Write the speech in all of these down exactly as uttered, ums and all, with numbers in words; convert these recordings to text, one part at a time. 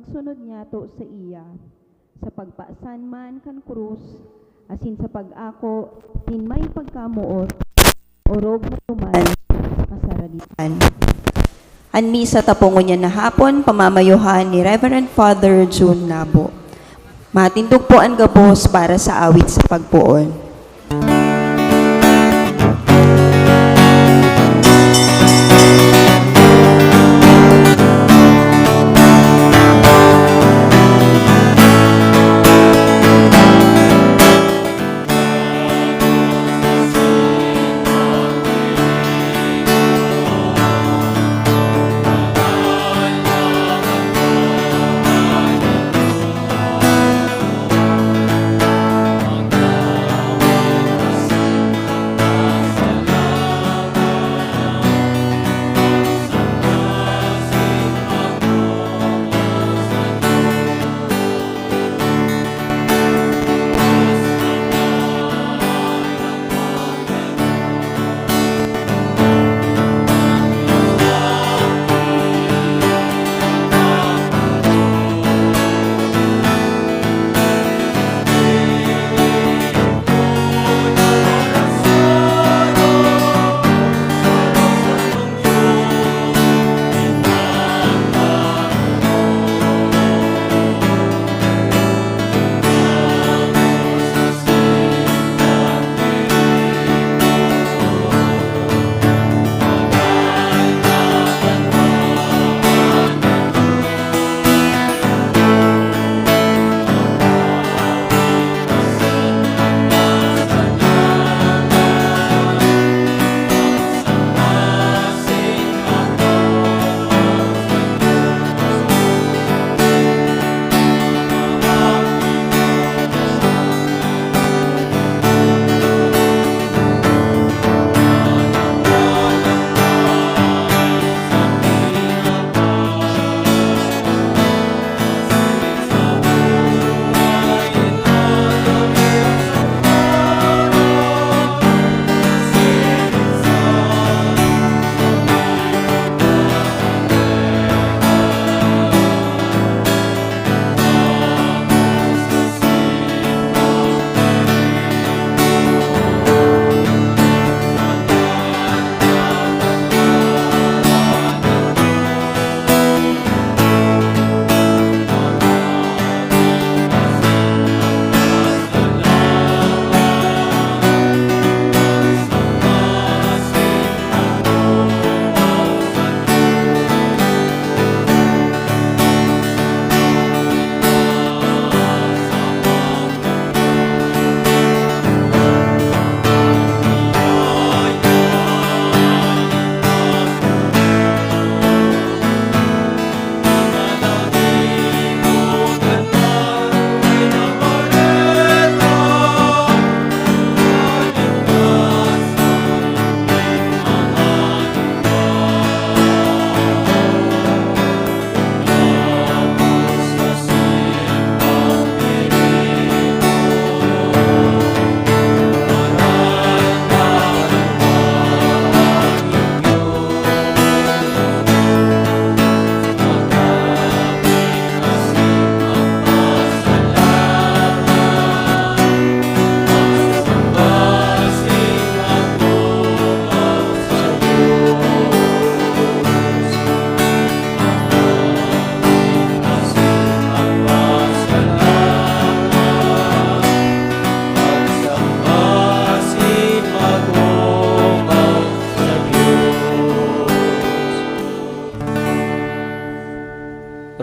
pagsunod niyato saiya, sa pagpasan man kan krus, asin sa pag-ako nin may pagkamoot, orog na duman sa kasaraditan. An misa tapo ngunyan na hapon, pamamayuhan ni Reverend Father Jun Nabo. Matindog po an gabos para sa awit sa pagpoon.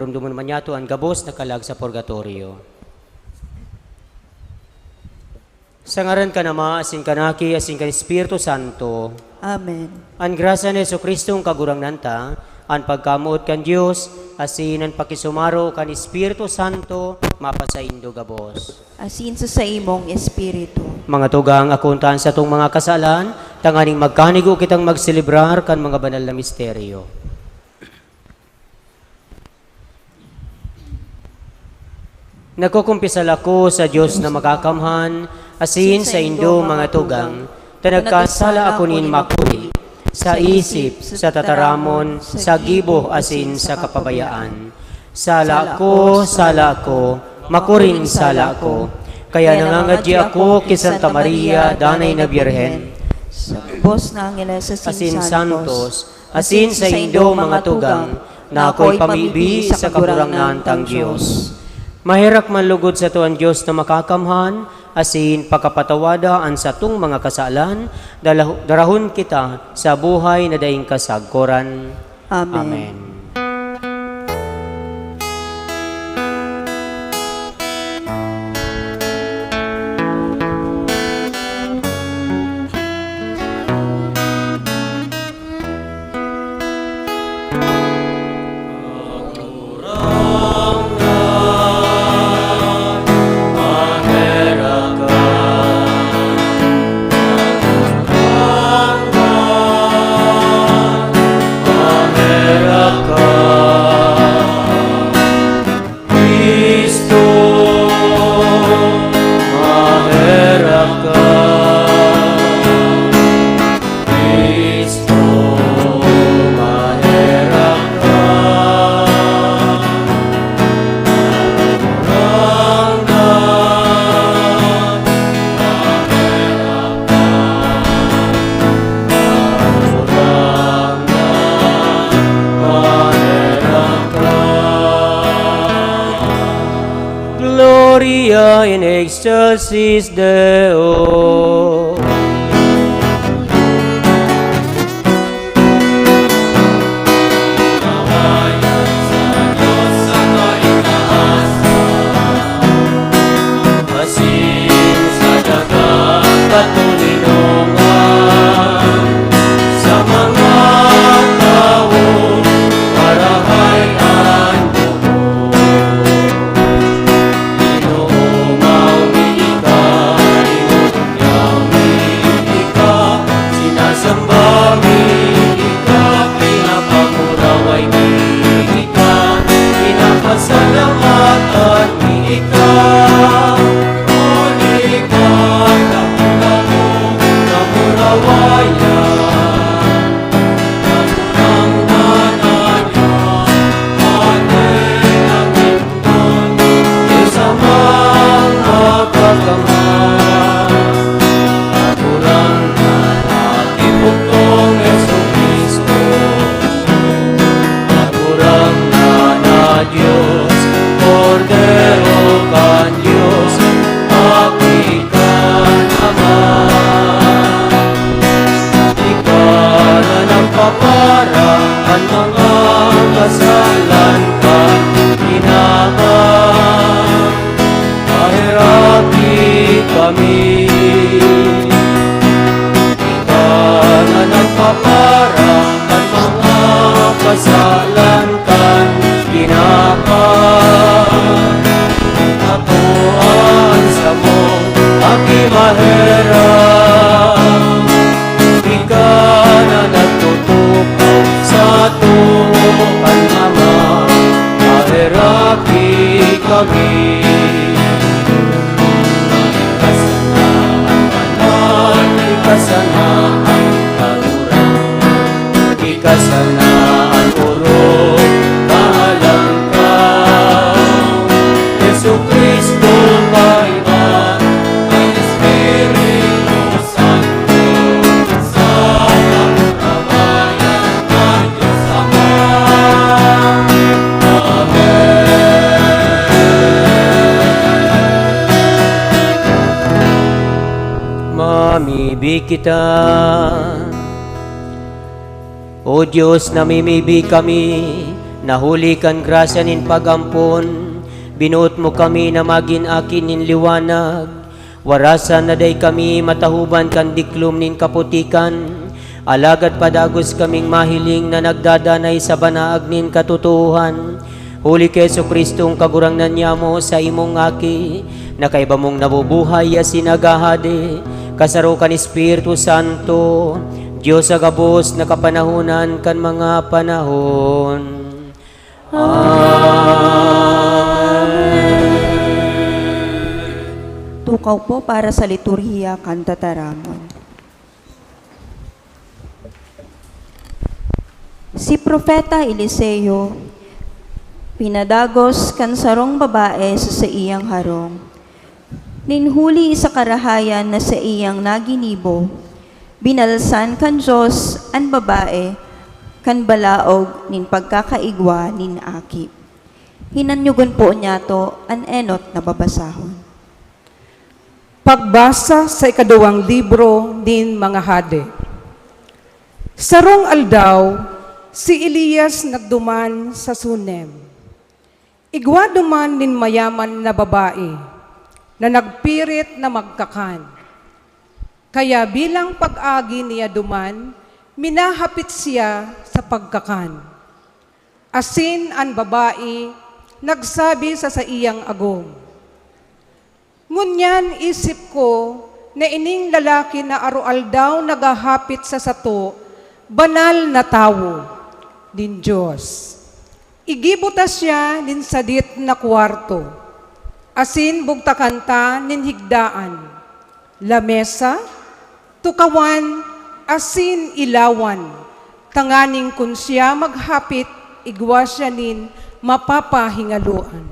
Rumdomon man niyato an gabos na kalag sa purgatorio. Sa ngaran kan Ama, asin kan Aki, asin kan Espiritu Santo. Amen. An grasya ni Jesu-Cristong Kagurangnan ta, an pagkamoot kan Dios, asin an pakisumaro kan Espiritu Santo, mapasaindo gabos. Asin sa saimong espiritu. Mga tugang, akoon ta an satong mga kasalan, tanganing magkanigo kitang magselebrar kan mga banal na misteryo. Nagkukumpisal ako sa Dios na makakamhan, asin saindo, mga tugang, ta nagkasala ako nin makuri, sa isip, sa tataramon, sa gibo, asin sa kapabayaan. Sala ko, sala ko, makuring sala ko. Kaya nangangadyi ako ki Santa Maria, Danay na Birhen. Sa gabos na angeles, asin santos, asin saindo mga tugang, na ako ipamibi sa Kagurangnan tang Dios. Maherak man lugod sato an Dios na makakamhan, asin pakapatawada an satong mga kasalan, dalahu-, darahon kita sa buhay na daing kasagkoran. Amen. Amen. Cristo, maherak ka. Cristo, maherak ka. Kagurangnan, maherak ka. Kagurangnan, maherak ka. Gloria in excelsis Deo. Asin sa dagang katoninongan, sa mga tawong marahay an buko. Ginoo, mawi ika, ginugong yawi ika, sinasamba mi ika, pinapakuraway mi ika, pinapasalamatan mi ika. Huli ka, dakula mo, kamurawayan. Kagurangnan na Dios, Kordero kan Dios, Aki kan Ama. Ika na nagpapara kan mga kasalan kan tinawan, paheraki kami. Ika na nagpapara kan mga kasalan kan tinawan. Ako an samong aki maherak. Ika na nagtutukaw sa too kan Ama, paheraki kami. Ika sana an banal, ika sana an kagurangnan, ika sana an orog na alangkaw. Jesu-Cristo, kaiba kan Espiritu Santo, sa kamurawayan kan Dios Ama. Amen. Mamibi kita. O Dios, namimibi kami, na huli kan grasya nin pag-ampon, binoot mo kami na magin aki nin liwanag. Warasan na dai kami matahoban kan diklom nin kaputikan, alagad padagos kaming mahiling na nagdadanay sa banaag nin katotoohan. Huli ki Jesu-Cristong Kagurangnan nyamo, saimong Aki, na kaiba mong nabubuhay asin naghahade, kasaro kan Espiritu Santo, Dios sa gabos na kapanahonan kan mga panahon. Amen. Tukaw po para sa liturhiya kan tataramon. Si Propeta Eliseo, Pinadagos kan sarong babae sa saiyang harong. Nin huli sa karahayan na saiyang naginibo, binalsan kan Dios an babae kan balaog nin pagkakaigwa nin aki. Hinanyogon po niyato an enot na babasahon. Pagbasa sa ikaduwang libro nin mga Hade. Sarong aldaw, si Elias nagduman sa Sunem. Igwa duman nin mayaman na babae na nagpirit na magkakan. Kaya bilang pag-agi niya duman, minahapit siya sa pagkakan. Asin an babae nagsabi sa saiyang agom, "Ngunyan isip ko na ining lalaki na aroaldaw naghahapit sa sato, banal na tawo nin Dios. Igibo ta siya nin sadit na kwarto, asin bugtakan ta nin higdaan, lamesa, tukawan, asin ilawan, tanganing kun siya maghapit, igwa siya nin mapapahingaloan."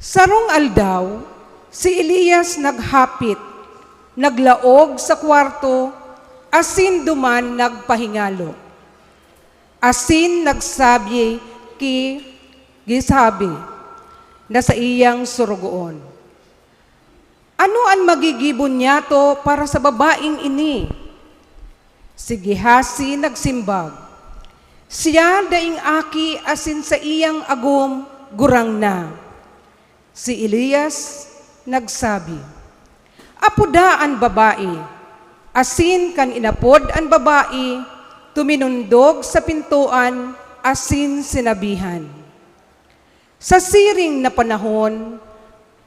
Sarong aldaw, si Elias naghapit, naglaog sa kwarto, asin duman nagpahingalo. Asin nagsabi ki Gisabi na saiyang sorogoon, "Ano an magigibo niyato para sa babaeng ini? Si Gehazi nagsimbag, 'Siya daing aki asin saiyang agom gurang na.'" Si Elias nagsabi, "Apoda an babae." Asin kan inapod an babae, tuminundog sa pintoan asin sinabihan, "Sa siring na panahon,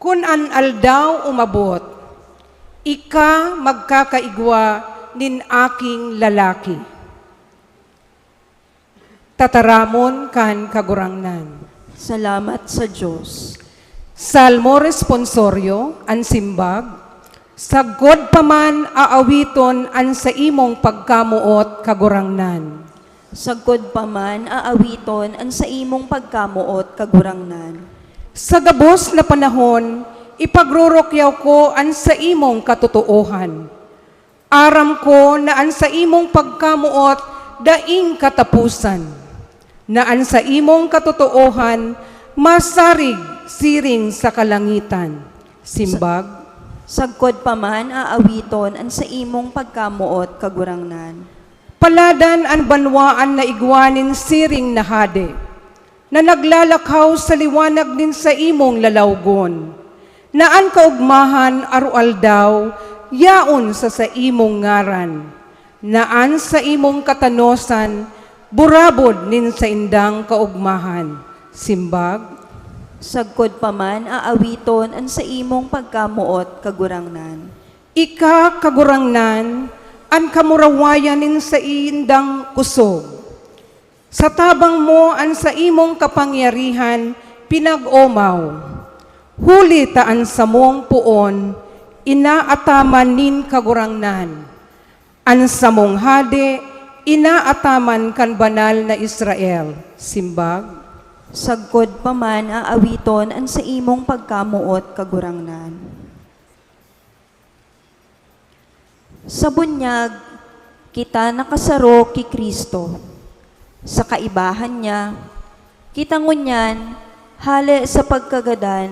kun an aldaw umabot, ika magkakaigwa nin aking lalaki." Tataramon kan Kagurangnan. Salamat sa Dios. Salmo Responsorio, an simbag, "Sagkod pa man aawiton an saimong pagkamoot, Kagurangnan." Sagkod pa man aawiton an saimong pagkamoot, Kagurangnan. Sa gabos na panahon, ipagrurukyaw ko an saimong katotoohan. Aram ko na an saimong pagkamoot daing kataposan, na an saimong katotoohan masarig siring sa kalangitan. Simbag. Sagkod pa man aawiton an saimong pagkamoot, Kagurangnan. Paladan an banwaan na igwa nin siring na hade, na naglalakaw sa liwanag nin saimong lalawgon, na an kaogmahan aroaldaw yaon sa saimong ngaran, na an saimong katanosan burabod nin saindang kaogmahan. Simbag. Sagkod pa man aawiton an saimong pagkamoot, Kagurangnan. Ika, Kagurangnan, an kamurawayan nin saindang kosog. Sa tabang mo an saimong kapangyarihan pinag-omaw, huli ta an samong poon inaataman nin Kagurangnan, an samong hade inaataman kan Banal na Israel. Simbag. Sagkod pa man aawiton an saimong pagkamoot, Kagurangnan. Sa bunyag, kita nakasaro ki Cristo. Sa kaibahan niya, kita ngunyan hale sa pagkagadan,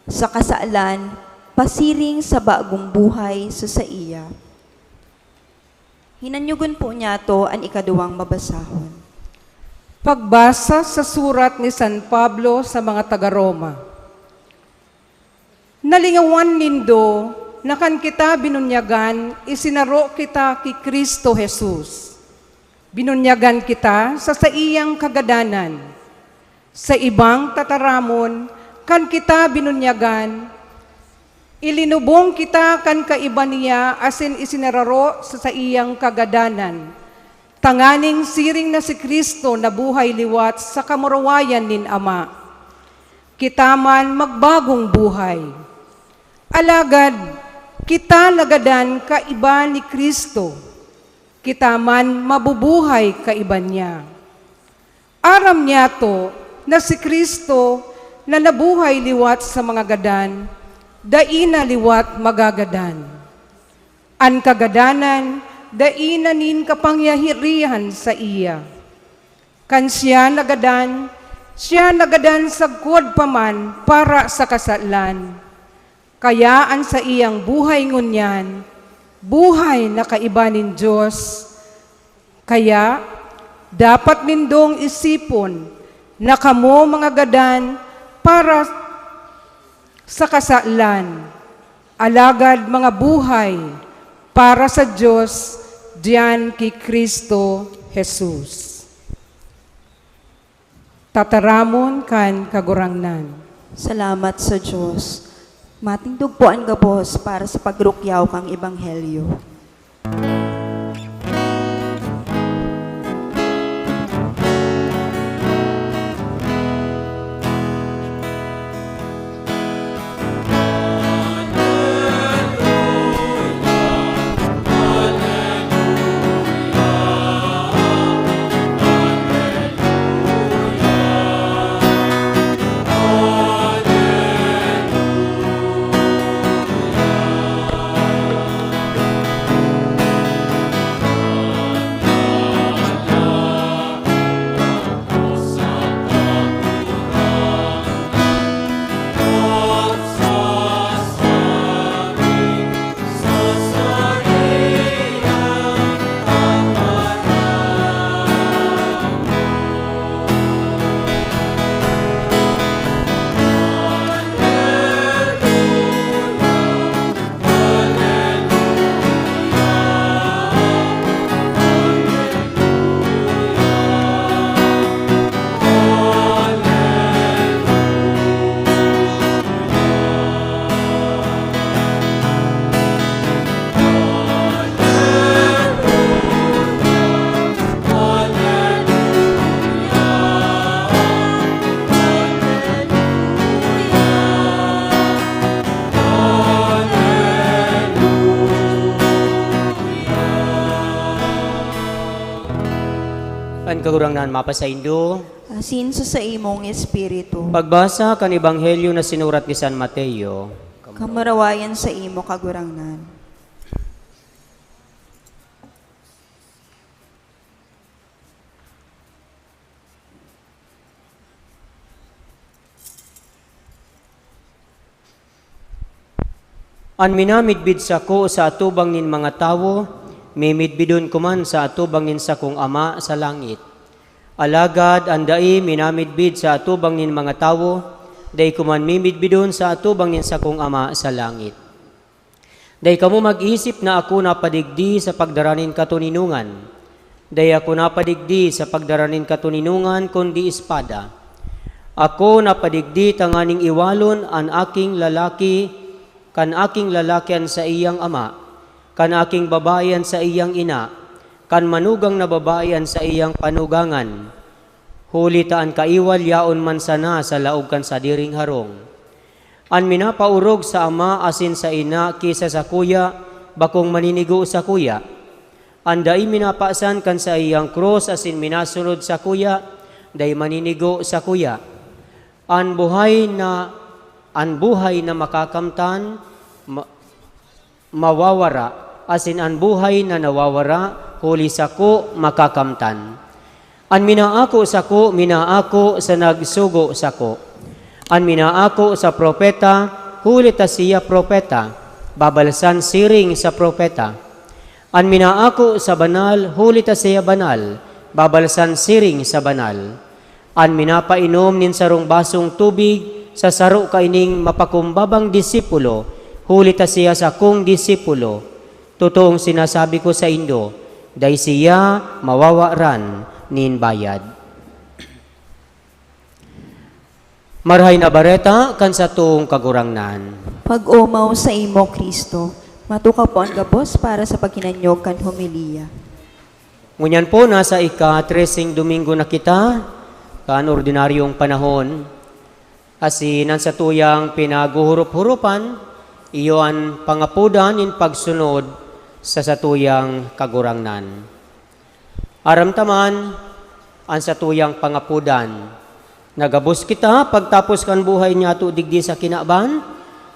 sa kasalan, pasiring sa bagong buhay sa saiya. Hinanyogon po niyato an ikaduwang babasahon. Pagbasa sa surat ni San Pablo sa mga taga-Roma. Nalingawan nindo na kan kita binunyagan, isinaro kita ki Cristo Jesus. Binunyagan kita sa saiyang kagadanan. Sa ibang tataramon, kan kita binunyagan, ilinubong kita kan kaiba niya asin isinararo sa saiyang kagadanan, tanganing siring na si Cristo nabuhay liwat sa kamurawayan nin Ama, kita man magbagong buhay. Alagad kita nagadan kaiba ni Cristo, kita man mabubuhay kaiba niya. Aram niyato na si Cristo na nabuhay liwat sa mga gadan, dai na liwat magagadan. An kagadanan dai na nin kapangyarihan saiya. Kan siya nagadan, siya nagadan sagkod pa man para sa kasalan. Kaya an saiyang buhay ngunyan, buhay na kaiba nin Dios. Kaya, dapat nindong isipon na kamo mga gadan para sa kasalan, alagad mga buhay para sa Dios diyan ki Cristo Jesus. Tataramon kan Kagurangnan. Salamat sa Dios. Matindog po an gabos para sa pagrukyaw kan Ebanghelyo. An Kagurangnan mapasaindo. Asin sa saimong espiritu. Pagbasa kan Ebanghelyo na sinurat ni San Mateo. Kamurawayan saimo, Kagurangnan. An minamidbid sako sa atubang nin mga tawo, mimidbidon ko man sa atubang nin sakong Ama sa langit. Alagad an dai minamidbid sa atubang nin mga tawo, dai ko man mimidbidon sa atubang nin sakong Ama sa langit. Dai kamo mag-isip na ako napadigdi sa pagdara nin katoninongan. Dai ako napadigdi sa pagdara nin katoninongan, kundi espada. Ako napadigdi tanganing iwalon an aking lalaki kan aking lalaki an saiyang ama, kan aking babayi an saiyang ina, kan manugang na babayi an saiyang panugangan. Huli ta an kaiwal yaon man sana sa laog kan sadiring harong. An minapaorog sa ama asin sa ina ki sa sakuya, bakong maninigo sakuya. An dai minapasan kan saiyang krus asin minasunod sakuya, dai maninigo sakuya. An buhay na, an buhay na makakamtan, ma-, mawawara, asin an buhay na nawawara huli sako makakamtan. An minaako sako, minaako sa nagsugo sako. An minaako sa propeta, huli ta siya propeta, babalsan siring sa propeta. An minaako sa banal, huli ta siya banal, babalsan siring sa banal. An minapainom nin sarong basong tubig sa saro kaining mapakumbabang disipulo, huli ta siya sakong disipulo. Totoong sinasabi ko saindo, dai siya mawawaran nin bayad. Marahay na Bareta kan satong Kagurangnan. Pag-omaw saimo, Cristo. Matukaw po an gabos para sa paghinanyog kan homilya. Ngunyan po, nasa ika-treseng Domingo na kita kan ordinaryong panahon. Asin an satuyang pinaguhurup-hurupan, iyo an pangapodan nin pagsunod sa satuyang Kagurangnan. Aram ta man an satuyang pangapodan, Nagabos kita pagtapos kan buhay niyato digdi sa kinaban,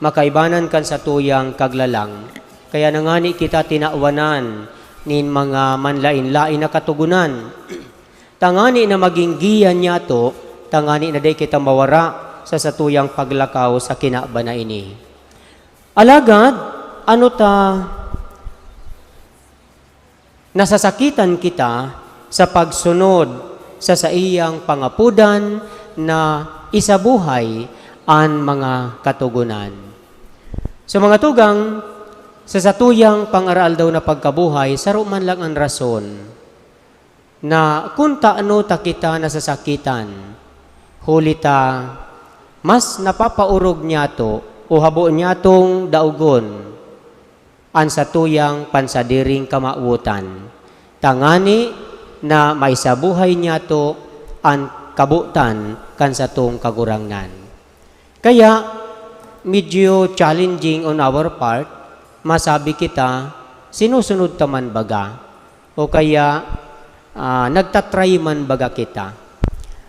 makaibanan kan satuyang kaglalang. Kaya nangani kita tinawanan nin mga manlain-lain na katogonan, tangani na magin giya niyato, tangani na dai kita mawara sa satuyang paglakaw sa kinaban na ini. Alagad, ano ta nasasakitan kita sa pagsunod sa saiyang pangapodan na isabuhay an mga katogonan. So, mga tugang, sa satuyang pang-araaldaw na pagkabuhay, saro man lang an rason na kun taano ta kita nasasakitan, huli ta mas napapaorog niyato o habo niyatong daogon an satuyang pansadiring kamawotan, tangani na maisabuhay niyato an kabotan kan satong Kagurangnan. Kaya, medyo challenging on our part, masabi kita, sinusunod ta man baga? O kaya, ah, nagtatry man baga kita?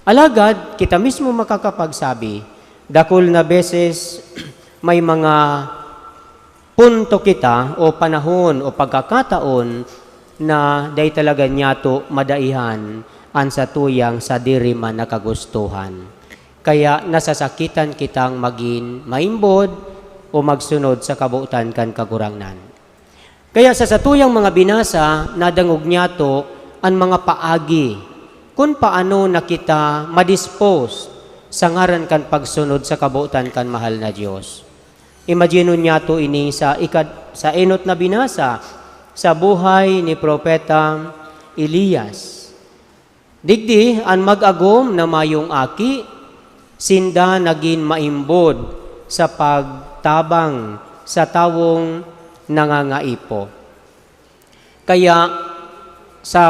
Alagad, kita mismo makakapagsabi, dakul na beses may mga punto kita o panahon o pagkakataon na dai talaga niyato madaihan an satuyang sadiri man na kagustuhan. Kaya nasasakitan kitang magin maimbod o magsunod sa kabotan kan Kagurangnan. Kaya sa satuyang mga binasa, nadangog niyato an mga paagi kun paano na kita madispose sa ngaran kan pagsunod sa kabotan kan mahal na Dios. Imaginon niyato ini sa ikad-, sa enot na binasa sa buhay ni Propeta Elias. Digdi, an mag-agom na mayong aki, sinda nagin maimbod sa pagtabang sa tawong nangangaipo. Kaya, sa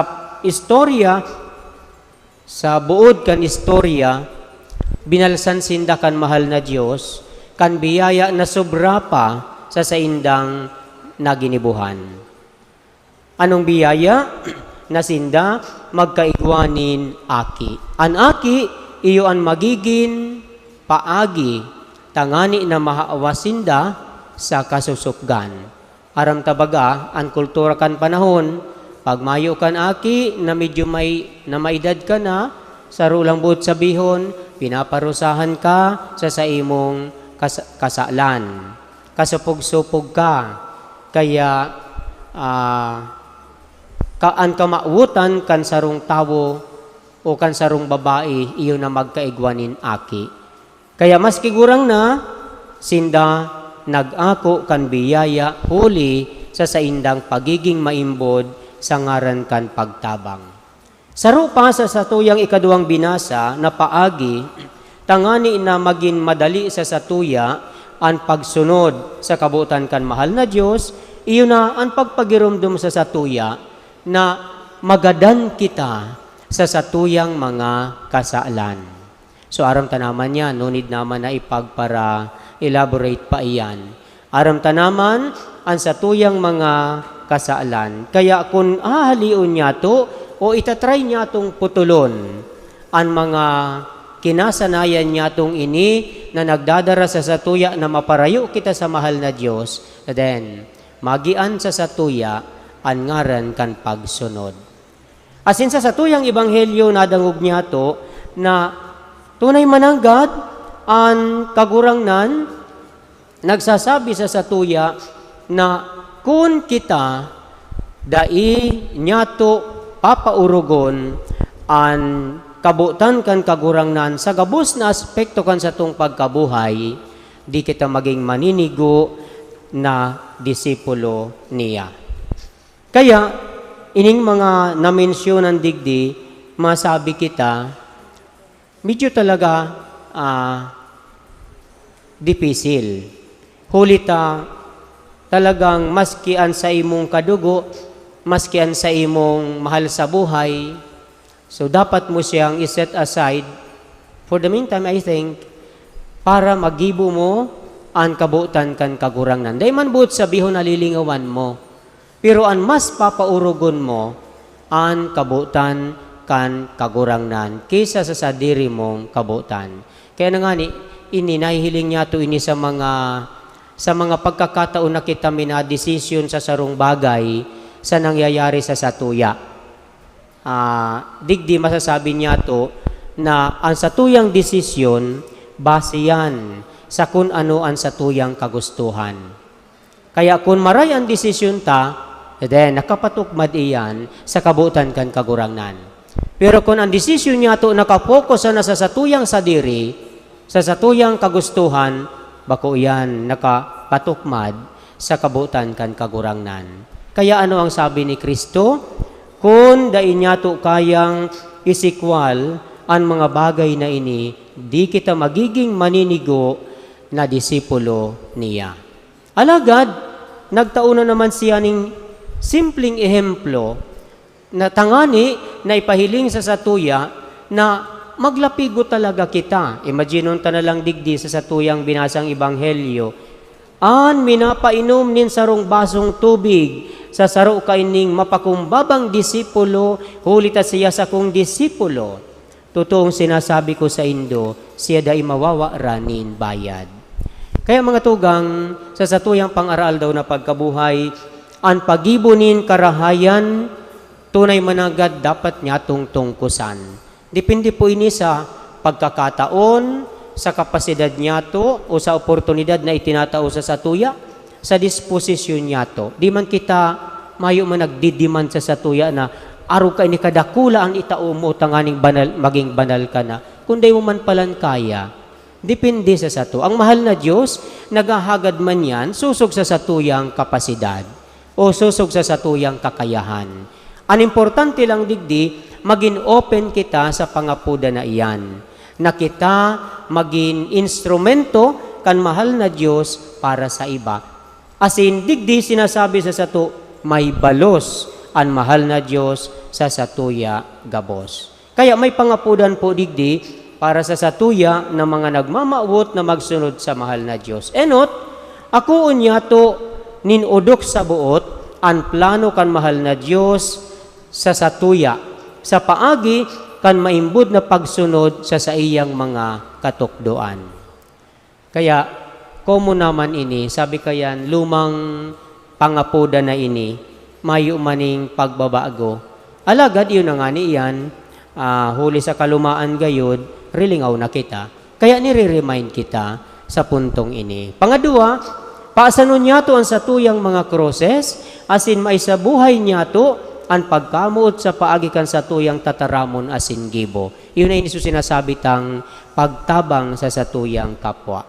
istorya, sa buod kan istorya, binalsan sinda kan mahal na Dios kan biyaya na sobra pa sa saindang naginibuhan. Anong biyaya? Na sinda magkaigwa nin aki. An aki, iyo an magigin paagi tangani na mahawas sinda sa kasusupgan. Aram ta baga, an kultura kan panahon, pag mayo kan aki na medyo may, na maedad ka na, saro lang boot sabihon, pinaparusahan ka sa saimong kas-, kasalan. Kasupog-supog ka. Kaya, ah, ka-, an kamawotan kan sarong tawo o kan sarong babae, iyo na magkaigwa nin aki. Kaya maski gurang na, sinda nag-ako kan biyaya huli sa saindang pagiging maimbod sa ngaran kan pagtabang. Saro pa sa satuyang ikaduwang binasa na paagi, tangani na magin madali sa satuya an pagsunod sa kabotan kan mahal na Dios, iyo na an pagpagiromdom sa satuya na magadan kita sa satuyang mga kasalan. So, aram ta naman yan, no need naman na ipagpara-elaborate pa iyan. Aram ta naman an satuyang mga kasalan. Kaya kun hahalion niyato o itatry niyatong putulon an mga kinasanayan niyatong ini na nagdadara sa satuya na maparayo kita sa mahal na Dios, then, magian sa satuya an ngaran kan pagsunod. Asin sa satuyang ebanghelyo, nadangog niyato na tunay mananggad an Kagurangnan nagsasabi sa satuya na kun kita dai niyato papaorogon an kabotan kan Kagurangnan sa gabos na aspekto kan satong pagkabuhay, di kita magin maninigo na disipulo niya. Kaya, ining mga namensyonan digdi, masabi kita, medyo talaga, ah, dipisil. Huli ta, talagang maski an sa imong kadugo, maski an sa imong mahal sa buhay, so, dapat mo siyang i-set aside for the meantime, I think, para magibo mo an kabotan kan Kagurangnan. Dai man boot sabihon na lilingawan mo, pero an mas papaorogon mo, an kabotan kan Kagurangnan ki sa sadiri mong kabotan. Kaya na ngani, ini nahihiling niyato ini sa mga, sa mga pagkakataon na kita minadesisyon sa sarong bagay sa nangyayari sa satuya. Ah, digdi masasabi niyato na an satuyang desisyon base yan sa kun ano an satuyang kagustuhan. Kaya kun maray an desisyon ta, then nakapatukmad iyan sa kabotan kan Kagurangnan. Pero kun an desisyon niyato naka-focus sana sa satuyang sadiri, sa satuyang kagustuhan, bako iyan nakapatukmad sa kabotan kan Kagurangnan. Kaya ano ang sabi ni Cristo? Kun dai niyato kayang isikwal an mga bagay na ini, di kita magiging maninigo na disipulo niya. Alagad, nagtao na naman siya ning simpleng ehemplo na tangani na ipahiling sa satuya na maglapigo talaga kita. Imaginon ta na lang digdi sa satuyang binasang ebanghelyo. An minapainom nin sarong basong tubig sa saro kaining mapakumbabang disipulo, huli ta siya sakong disipulo. Totoong sinasabi ko saindo, siya dai mawawaran nin bayad. Kaya, mga tugang, sa satuyang pang-aroaldaw na pagkabuhay, an paggibo nin karahayan, tunay mananggad dapat niyatong tungkusan. Depende po ini sa pagkakataon, sa kapasidad niyato, o sa oportunidad na itinatao sa satuya, sa disposisyon niyato. Di man kita mayo man nagdidiman sa satuya na, "Arog kaini kadakula an itao mo tanganing banal, maging banal ka na." Kun dai mo man palan kaya, depende sa sato. Ang mahal na Diyos, naghahagad man yan, sosog sa satuyang kapasidad o sosog sa satuyang kakayahan. An importante lang digdi, magin open kita sa pangapodan na iyan, na kita magin instrumento kan mahal na Diyos para sa iba. Asin digdi sinasabi sa sato, may balos an mahal na Diyos sa satuya gabos. Kaya may pangapodan po digdi para sa satuya na mga nagmamawot na magsunod sa mahal na Diyos. Enot, akoon niyato nin odok sa boot an plano kan mahal na Diyos sa satuya, sa paagi kan maimbod na pagsunod sa saiyang mga katukdoan. Kaya, common naman ini, sabi kayan, lumang pangapodan na ini, mayo maning pagbabago. Alagad iyo na ngani iyan, ah, huli sa kalumaan gayod, rilingaw na kita. Kaya nire-remind kita sa puntong ini. Pangadwa, paasanon niyato an satuyang mga kroses, asin maisabuhay niyato an pagkamoot sa paagi kan satuyang tataramon asin gibo. Iyo na ini so sinasabi tang pagtabang sa satuyang kapwa.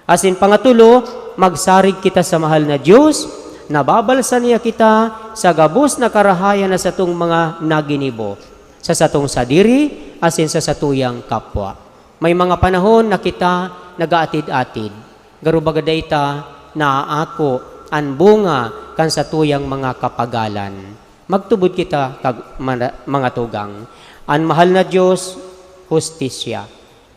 Asin pangatulo, magsarig kita sa mahal na Diyos, nababalsa niya kita sa gabos na karahayan na satong mga naginibo, sa satong sadiri, asin sa satuyang kapwa. May mga panahon na kita nag-aatid-atid, garo baga dai ta naaako an bunga kan satuyang mga kapagalan. Magtubod kita, kag-, mana-, mga tugang. An mahal na Diyos, hustisya.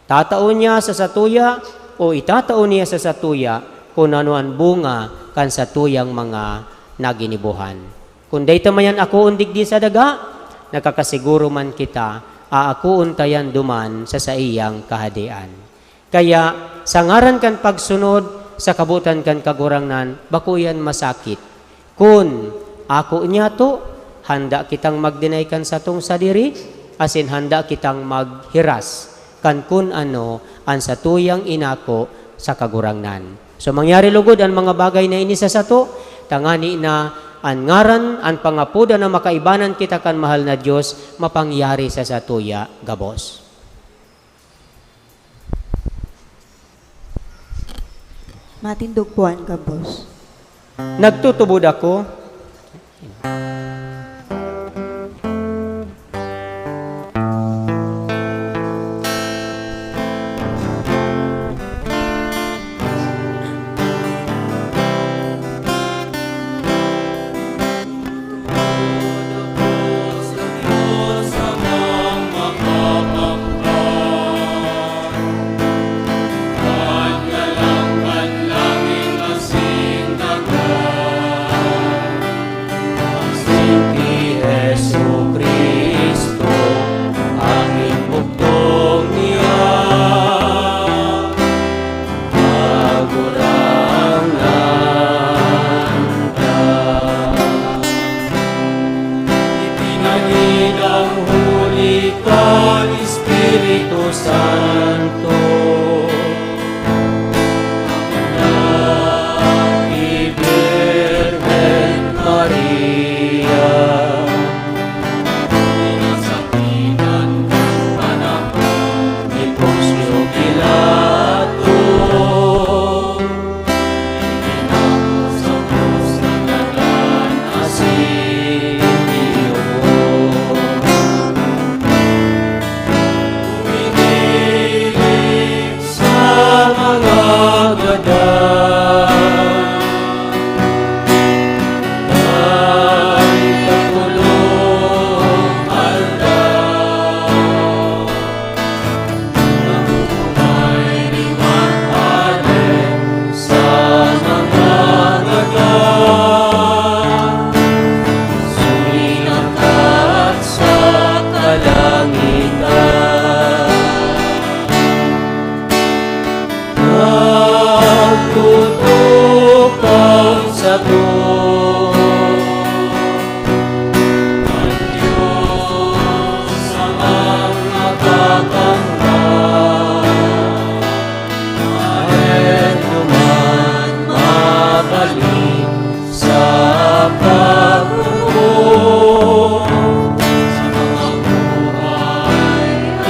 Tatao niya sa satuya o itatao niya sa satuya kun ano an bunga kan satuyang mga naginibohan. Kun dai ta man yan akoon digdi sa daga, nakakasiguro man kita, aakoon ta yan duman sa saiyang Kahadean. Kaya, sa ngaran kan pagsunod sa kabotan kan Kagurangnan, bako yan masakit. Kun ako niyato, handa kitang mag-deny kan satong sadiri, asin handa kitang maghiras kan kun ano an satuyang inako sa Kagurangnan. So, mangyari lugod an mga bagay na ini sa sato, tangani na an ngaran, an pangapodan na makaibanan kita kan mahal na Diyos, mapangyari sa satuya gabos. Matindog po an gabos. Nagtutubod ako.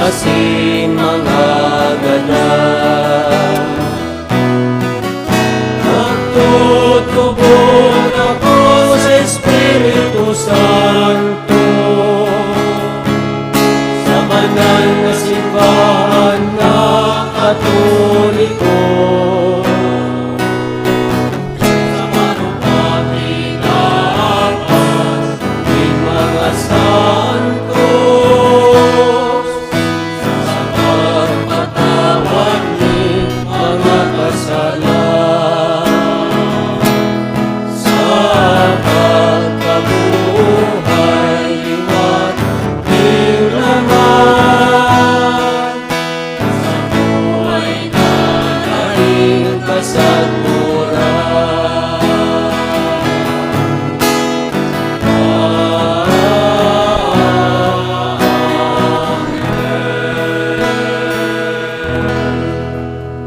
asin mga gadan. Magtutubod ako sa Espiritu Santo, sa banal na simbahan na Katoliko, sa mga santos, sa pagpatawad nin mga kasalan, sa pagkabuhay liwat nin laman, sa buhay na daing kasagmuran.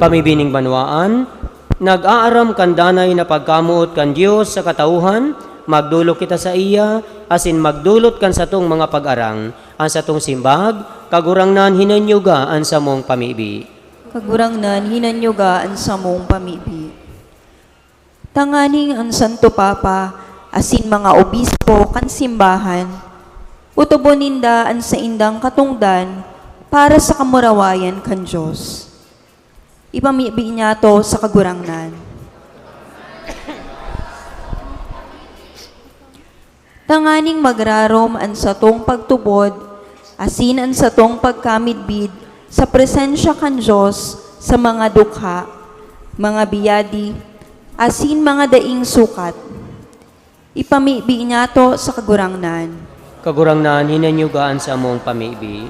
Pamibi nin banwaan, nag-aaram kan danay na pagkamoot kan Dios sa katauhan, magdolok kita saiya, asin magdolot kan satong mga pag-arang. An satong simbag, Kagurangnan, hinanyuga an samong pamibi. Kagurangnan, hinanyuga an samong pamibi. Tanganing an Santo Papa asin mga obispo kan simbahan, otobon ninda an saindang katongdan para sa kamurawayan kan Dios. Ipamibi niyato sa Kagurangnan. Tanganing magrarom an satong pagtubod asin an satong pagkamidbid sa presensya kan Dios sa mga dukha, mga biyadi, asin mga daing sukat. Ipamibi niyato sa Kagurangnan. Kagurangnan, hinanyuga an samong pamibi.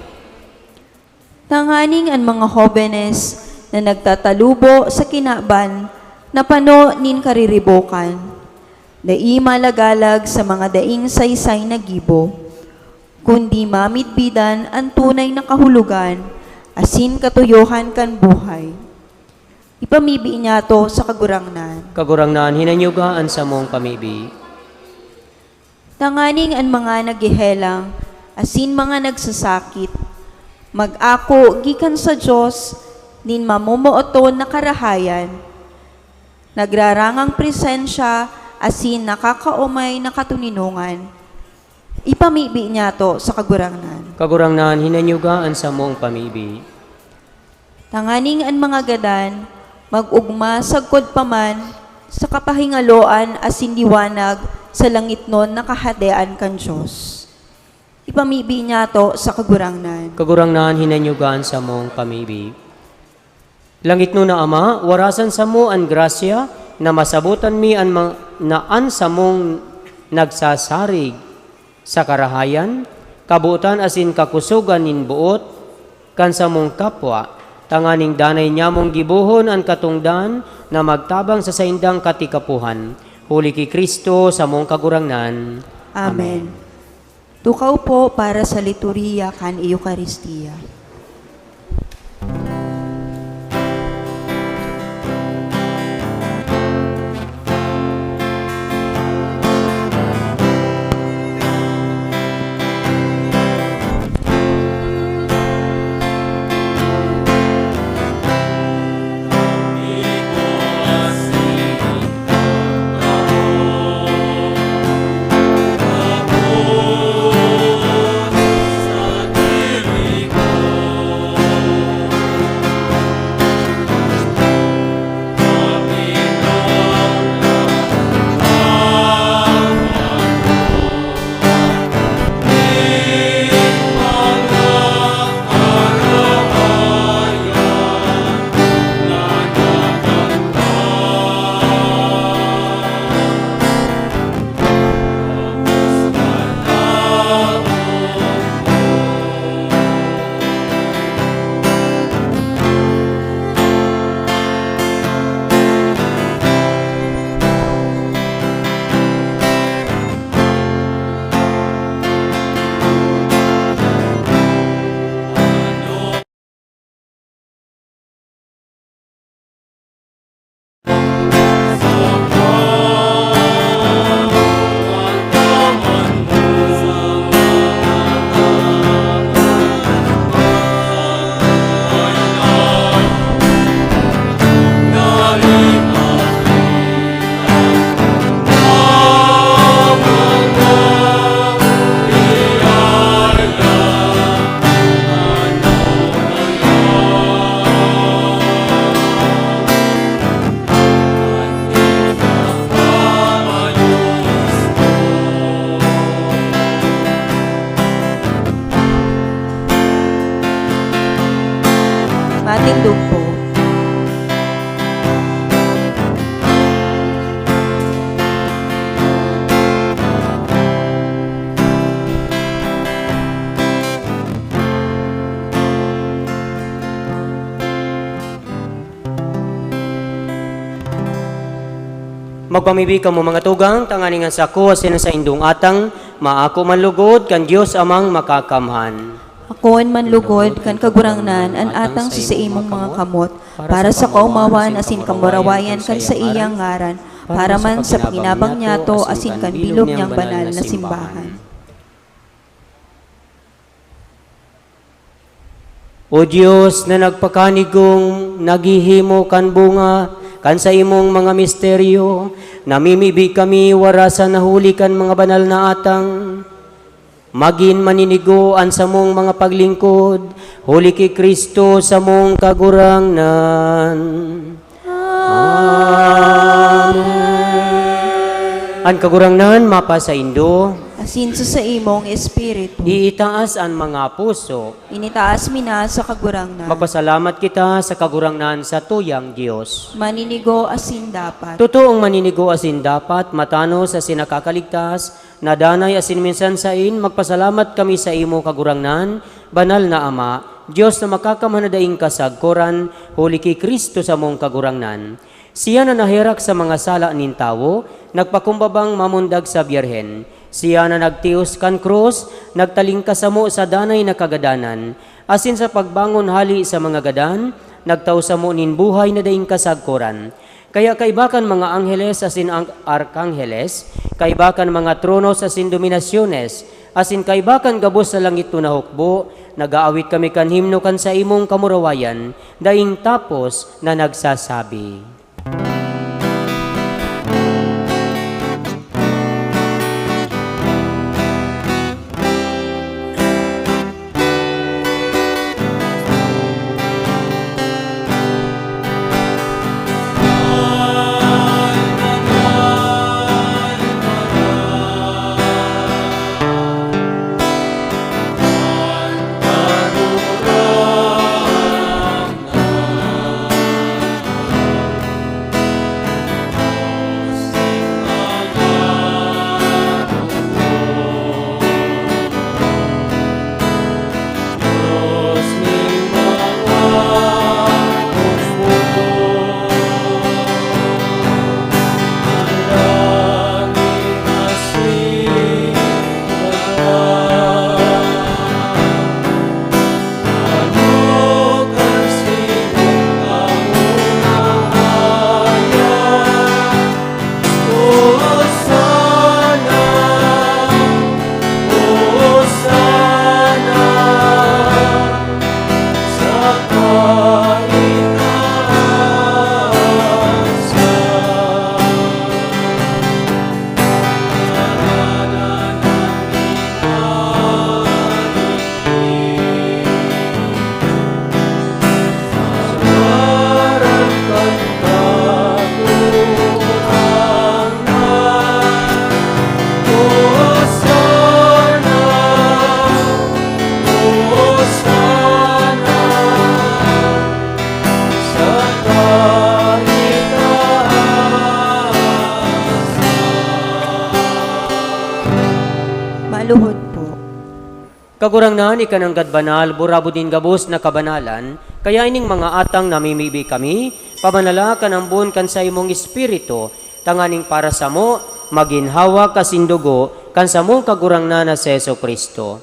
Tanganing an mga hobenes na nagtatalubo sa kinaban na pano nin kariribokan, dai malagalag sa mga daing saysay na gibo, kundi mamidbidan an tunay na kahulogan asin katuyohan kan buhay. Ipamibi niyato sa Kagurangnan. Kagurangnan, hinanyuga an samong pamibi. Tanganing an mga naghehelang asin mga nagsasakit mag-ako gikan sa Dios nin mamomooton na karahayan, nagrarangang presensya asin nakakaomay na katoninongan. Ipamibi niyato sa Kagurangnan. Kagurangnan, hinanyuga an samong pamibi. Tanganing an mga gadan mag-ogma sagkod pa man sa kapahingaloan asin liwanag sa langitnon na Kahadean kan Dios. Ipamibi niyato sa Kagurangnan. Kagurangnan, hinanyuga an samong pamibi. Langitnon na Ama, warasan samo an grasya na masabotan mi an ma-, na an samong nagsasarig sa karahayan, kabotan asin kakusogan nin boot kan samong kapwa, tanganing danay nyamong gibohon an katongdan na magtabang sa saindang katikapohan, huli ki Cristo, samong Kagurangnan. Amen. Amen. Tukaw po para sa liturhiya kan Eukaristia. Tindog po. Magpamibi kamo, mga tugang, tanganing an sako asin an saindong atang maako man lugod kan Dios Amang Makakamhan. Akoon man lugod kan Kagurangnan an atang sa saimong mga kamot, para sa kaomawan asin kamurawayan kan saiyang ngaran, para man sa pakinabang niyato asin kan bilog niyang banal na simbahan. O Dios na nagpakanigong naghihimo kan bunga kan saimong mga misteryo, namimibi kami warasan na huli kan mga banal na atang. Magin maninigo an samong mga paglingkod, huli ki Cristo, samong Kagurangnan. Amen. An Kagurangnan mapasaindo. Asin sa saimong espiritu. Iitaas an mga puso. Initaas mi na sa Kagurangnan. Magpasalamat kita sa Kagurangnan, sa tuyang Dios. Maninigo asin dapat. Totoong maninigo asin dapat, matanos asin nakakaligtas, na danay asin minsan sain, magpasalamat kami sa imo, Kagurangnan, Banal na Ama, Dios na makakamhan na daing kasagkoran, huli ki Cristo samong Kagurangnan. Siya na naherak sa mga sala nin tawo, nagpakumbabang mamundag sa Birhen. Siya na nagtios kan krus, nagtalingkas samo sa danay na kagadanan, asin sa pagbangon hali sa mga gadan, nagtao samo nin buhay na daing kasagkoran. Kaya kaiba kan mga angheles asin ang arkangheles, kaiba kan mga tronos asin dominasyones, asin kaiba kan gabos sa langit na hukbo, nag-aawit kami kan himno kan saimong kamurawayan, daing tapos na nagsasabi. Maluhod po. Kagurangnan, ika nanggad banal, burabod nin gabos na kabanalan, kaya ining mga atang namimibi kami, pabanala kan ambon kan saimong Espiritu, tanganing para samo, magin hawak asin dugo kan samong Kagurangnan na si Jesu-Cristo.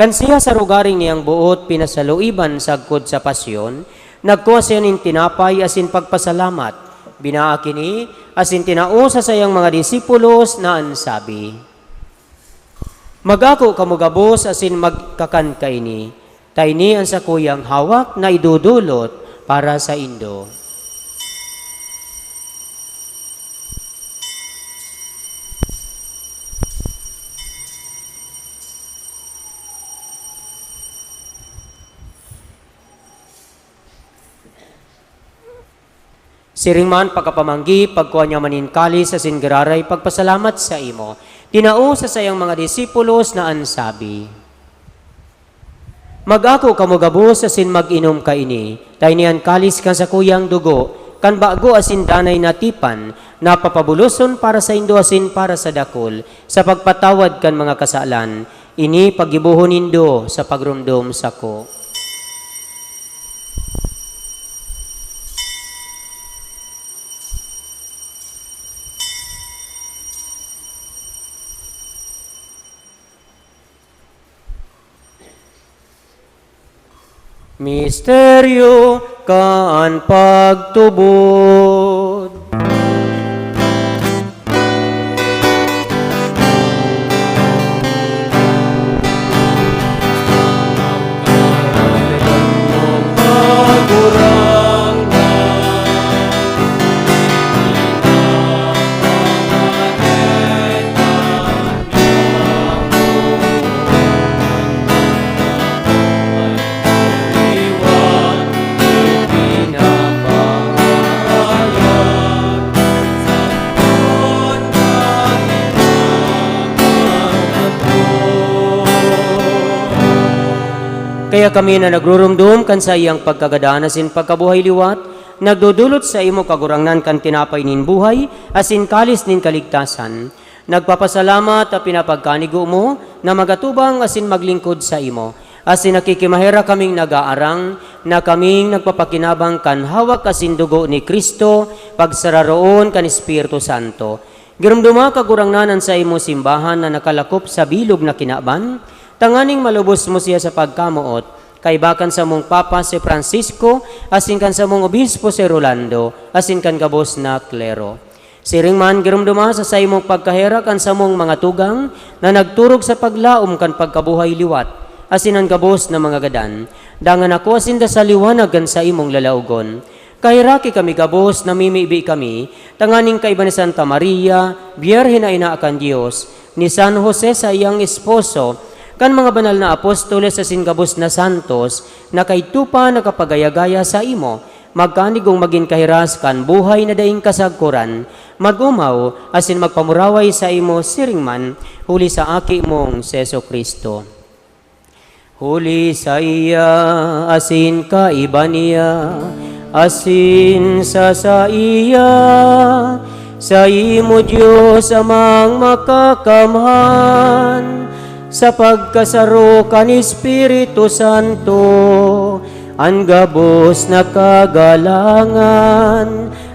Kan siya sa rogaring niyang boot pinasaluiban sagkod sa pasyon, nagkua siya nin tinapay asin pagpasalamat, binaak ini, asin tinao sa sayang mga disipulos na an sabi, "Mag-ako kamo gabos asin magkakan kaini, ta ini an sakuyang hawak na idodolot para saindo." Siring man, pagkapamanggi, pagkua niya man nin kalis asin giraray pagpasalamat saimo, tinao sa sayang mga disipulos na an sabi, Mag-ako kamo gabos asin mag-inom kaini, ta ini an kalis kan sakuyang dugo, kan bago asin danay na tipan, na papabuloson para saindo asin para sa dakul, sa pagpatawad kan mga kasalan. Ini paggibohon nindo sa pagromdom sako. Misteryo kan pagtubod. Kaya kami na nagrurumdom kan saiyang pagkagadan asin pagkabuhay liwat, nagdodolot sa imo, Kagurangnan, kan tinapay nin buhay asin kalis nin kaligtasan. Nagpapasalamat ta pinapagkanigo mo na magatubang asin maglingkod saimo. Asin nakikimaherak kaming nag-aarang na kaming nagpapakinabang kan hawak asin dugo ni Cristo, pagsararoon kan Espiritu Santo. Giromdoma, Kagurangnan, an saimong simbahan na nakalakop sa bilog na kinaban, tanganing malubos mo siya sa pagkamoot, kaiba kan samong Papa si Francisco asin kan samong Obispo si Rolando asin kan gabos na klero. Siring man, giromdoma sa saimong pagkaherak an samong mga tugang na nagturog sa paglaom kan pagkabuhay liwat, asin an gabos na mga gadan. Dangan akoa sinda sa liwanag kan saimong lalaogon. Kaheraki kami gabos, namimibi kami, tanganing kaiba ni Santa Maria, Birhen na Ina kan Dios, ni San Jose, saiyang esposo, kan mga banal na apostoles asin gabos na santos na kaidto pa nakapagaya-gaya saimo, magkanigong magin kahiras kan buhay na daing kasagkoran, mag-omaw asin magpamuraway saimo siring man, huli sa Aki mong si Jesu-Cristo. Huli saiya, asin kaiba niya, asin sa saiya, saimo, Dios Amang Makakamhan, sa pagkasaro kan Espiritu Santo, an gabos na kagalangan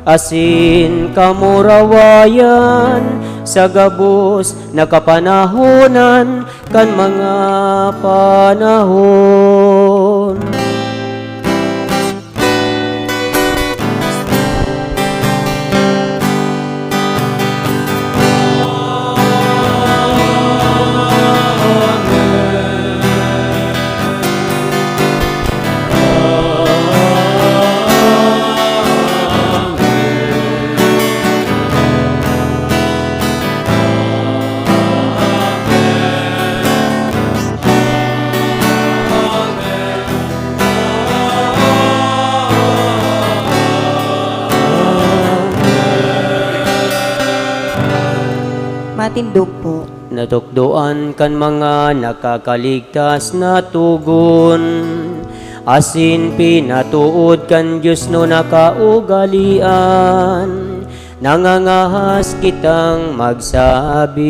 asin kamurawayan sa gabos na kapanahonan kan mga panahon. Matindog po. Natukdoan kan mga nakakaligtas na togon, asin pinatood kan Dios na kaugalean, nangangahas kitang magsabi.